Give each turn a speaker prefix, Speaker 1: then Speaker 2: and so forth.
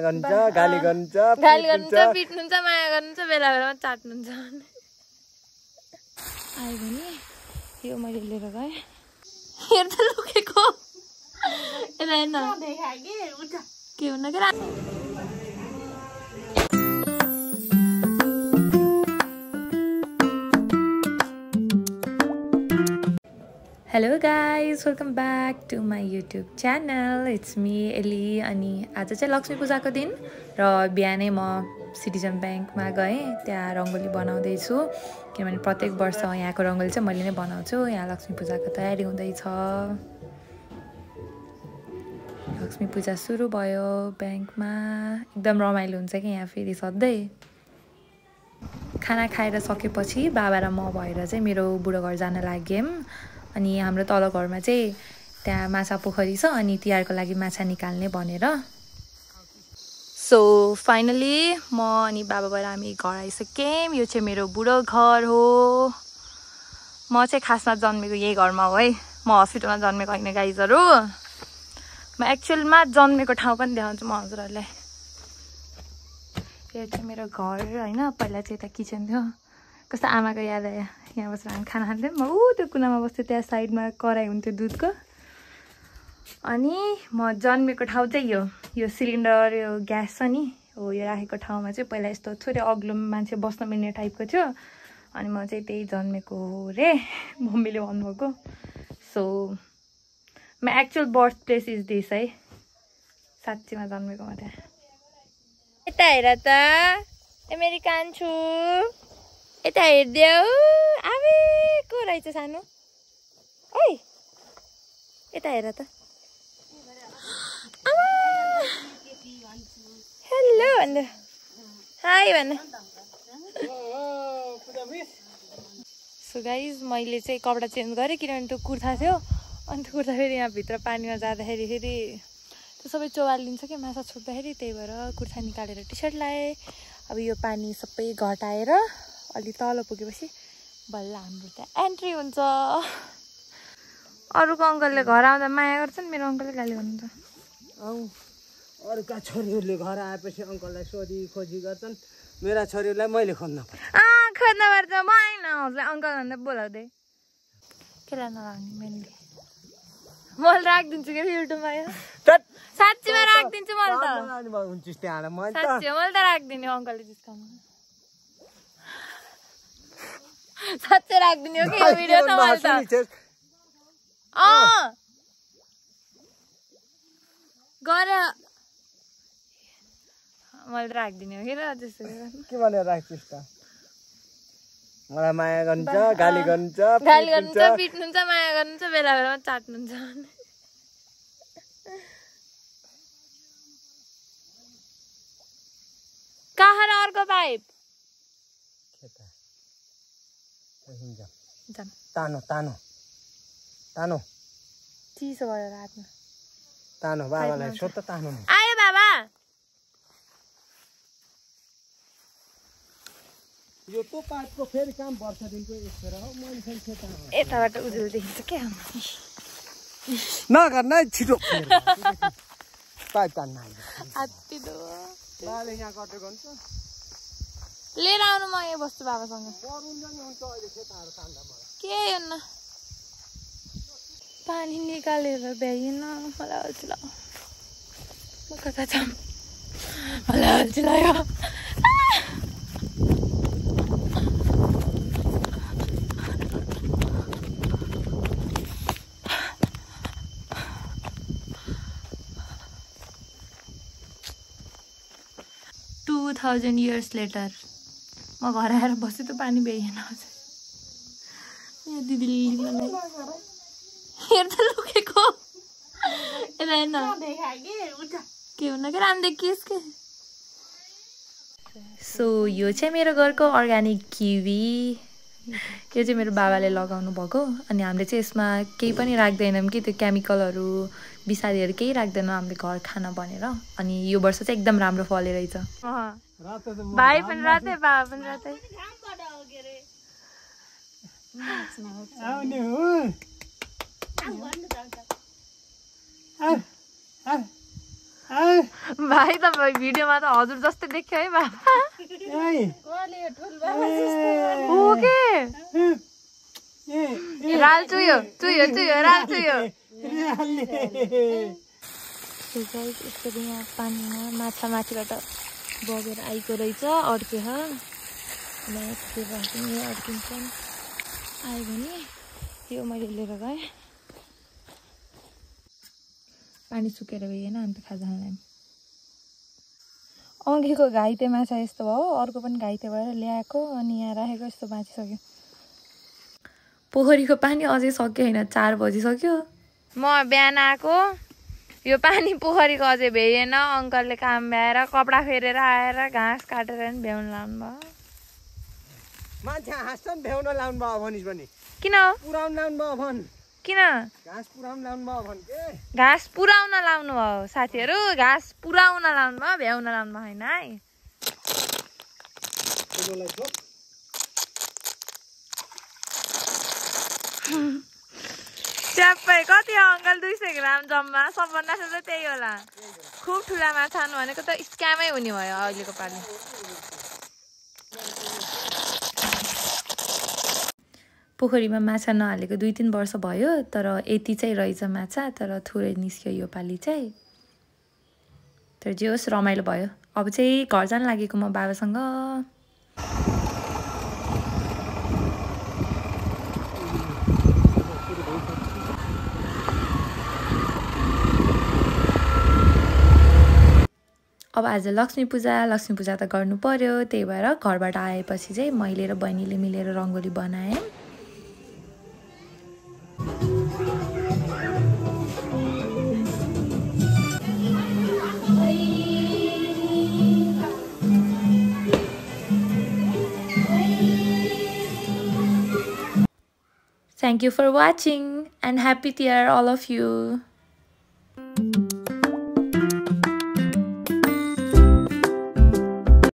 Speaker 1: गर्नुहुन्छ गाली गर्नुहुन्छ
Speaker 2: पिट्नुहुन्छ माया गर्नुहुन्छ बेला बेलामा चाट्नुहुन्छ आयो भने यो मैले लिएर गएँ हेर त लुकेको यता हेर्न के हुन्न के Hello guys, welcome back to my YouTube channel. It's me Ellie अनि आज चाहिँ लक्ष्मी पूजाको दिन र बिहानै म सिटिजन बैंकमा गएँ त्यहाँ रंगोली बनाउँदै छु किनभने प्रत्येक वर्ष यहाँको रंगोली चाहिँ मैले नै बनाउँछु यहाँ लक्ष्मी पूजाको तयारी हुँदैछ लक्ष्मी पूजा सुरु भयो बैंकमा एकदम रमाइलो हुन्छ के यहाँ फेरि सधैं खाना खाएर सकेपछि बाबा र म भएर चाहिँ मेरो बुढो घर जान लाग्यौं अनि हाम्रो तल घरमा चाहिँ त्यहाँ माछा पोखरी छ अनि तिहारको लागि माछा निकाल्ने भनेर सो फाइनली म अनि बाबा भएर हामी घर आइसक्यौं यो चाहिँ मेरो बुढो घर हो म चाहिँ खासमा जन्मेको यही घरमा हो है म हस्पिटलमा जन्मेको हैन गाइजहरु म एक्चुअलमा जन्मेको ठाउँ पनि देखाउँछु म हजुरहरुलाई यो चाहिँ मेरो घर हैन पहिला चाहिँ यता किचन थियो कस्तो आमाको याद आयो यहाँ बसेर हामी खाना खान्थ्यौं म त्यो कुनामा बस्थ्यो त्यहाँ साइडमा कराई हुन्थ्यो दुधको अनि म जन्मेको ठाउँ चाहिँ यो सिलिन्डर यो ग्यास छ नि हो यो राखेको ठाउँमा चाहिँ पहिला यस्तो थोरै अग्लो मान्छे बस्न मिल्ने टाइपको थियो अनि म चाहिँ त्यही जन्मेको हो रे मम्मीले भन्नुभएको so my actual birth place is this है साच्चीमा जन्मेको म त्यहाँ यता हेर त मेरो कान्छु यता हेर्देऊ आवे को रहेछ सानो ओइ यता हेर त हेलो भन्नु हाई भन्नु सो गाइज मैले चाहिँ कपडा चेन्ज गरेँ किनभने त्यो कुर्ता थियो अनि त्यो कुर्ता फेरि यहाँ भित्र पानीमा जाँदाखेरि फेरि त्यो सबै चोवालिन्छ कि माछा छोप्दाखेरि त्यही भएर कुर्ता निकालेर टी सर्ट लगाएँ अब यो पानी सबै घटाएर अलि तल पुगेपछि बल्ल हाम्रो त्यहाँ एन्ट्री हुन्छ अरूको अङ्कलले घर आउँदा माया गर्छन् मेरो अङ्कलले गाली गर्नुहुन्छ
Speaker 1: अरूका छोरीहरूले घर आएपछि अङ्कललाई सोधी खोजी गर्छन् मेरा छोरीलाई मैले खोज्न पर्छ
Speaker 2: खोज्न पर्छ म आइन हजुरलाई अङ्कल भन्दा बोलाउँदै केलाई नराख्ने मेनली मैले राखिदिन्छु कि युट्युबमा यो साँच्चीमा राखिदिन्छु मैले त साँच्ची मैले त राखिदिने अङ्कलले जिस्काउनु साँच्चै राखिदिने हो कि यो भिडियो त मैले त गएर मैले राखिदिने हो कि र त्यसो
Speaker 1: के भनेर राख्छिस् त मलाई माया गर्नुहुन्छ गाली
Speaker 2: गर्नुहुन्छ पिट्नुहुन्छ माया गर्नुहुन्छ बेला बेलामा चाट्नुहुन्छ कहाँ र अर्को पाइप
Speaker 1: तानो तानो तानो
Speaker 2: चिसो भयो रातमा
Speaker 1: तानो बाबालाई सोध त तानो
Speaker 2: आयो बाबा
Speaker 1: यो तो पाइपको फेरि काम वर्ष दिनको यसो हो मान्छे खेता
Speaker 2: यताबाट उजुल देखिन्छ के
Speaker 1: नगर्न छिटो पाइप तान्न
Speaker 2: हात्ती दो
Speaker 1: बाले यहाँ कटेको हुन्छ
Speaker 2: लिएर आउनु म यहाँ बस्छु बाबासँग के हेर्न पानी निकालेर भ्याइन मलाई अल्छी लाग्यो म कता जाऊँ मलाई अल्छी लाग्यो 2000 years later म घर आएर बस्छु त पानी भ्याइन यहाँ दिदीले मलाई हेर त लुकेको यता हेर्न के हुन्न के राम्रो देखियोस् के सो यो चाहिँ मेरो घरको अर्ग्यानिक किवी यो चाहिँ मेरो बाबाले लगाउनु भएको अनि हामीले चाहिँ यसमा केही पनि राख्दैनौं कि त्यो केमिकलहरु बिसारीहरु केही राख्दैनौं हामीले घर खाना भनेर अनि यो वर्ष चाहिँ एकदम राम्रो फले रहेछ भाइ पनि रातै बाबा पनि रातै
Speaker 1: आउने हो
Speaker 2: भाइ तपाईँ भिडियोमा त हजुर जस्तै देख्यो है बाबा हो के राल चुयो राल चुयो यसरी यहाँ पानीमा माछा माथिबाट बगेर आएको रहेछ अड्के अड्किन्छन् आयो भने यो मैले लिएर गएँ पानी सुकेर गएन अन्त खाजा खाँदैन अघिको घाइते माछा यस्तो भयो अर्को पनि घाइते भएर ल्याएको अनि यहाँ राखेको यस्तो बाँचिसक्यो पोखरीको पानी अझै सक्यो होइन 4 बजिसक्यो म बिहान आएको यो पानी पोखरीको अझै भ्याइएन अङ्कलले काम भ्याएर कपडा फेरेर आएर घाँस काटेर नि भ्याउनु लाउनु भयो
Speaker 1: मान्छे हाँस्छन् भ्याउन लाउनु भयो भनिस् भने
Speaker 2: किन
Speaker 1: पुराउन लाउनु भयो भन
Speaker 2: किन
Speaker 1: घाँस पुराउन लाउनु भयो भन के
Speaker 2: घाँस पुराउन लाउनु भयो साथीहरू घाँस पुराउन लाउनु भयो भ्याउन लाउनु भयो होइन है च्याप्पै कति अङ्कल 200 ग्राम जम्मा सबभन्दा ठुलो त्यही होला खुब ठुला माछा खानु भनेको त स्क्यामै हुने भयो अहिलेको पालि पोखरीमा माछा नहालेको 2-3 वर्ष भयो तर यति चाहिँ रहेछ माछा तर थोरै निस्क्यो यो पालि चाहिँ तर जे होस् रमाइलो भयो अब चाहिँ घर जान लागेको म बाबासँग अब आज लक्ष्मी पूजा त गर्नु पर्यो त्यही भएर घरबाट आएपछि चाहिँ मैले र बहिनीले मिलेर रङ्गोली बनायौँ Thank you for watching and happy New Year all of you.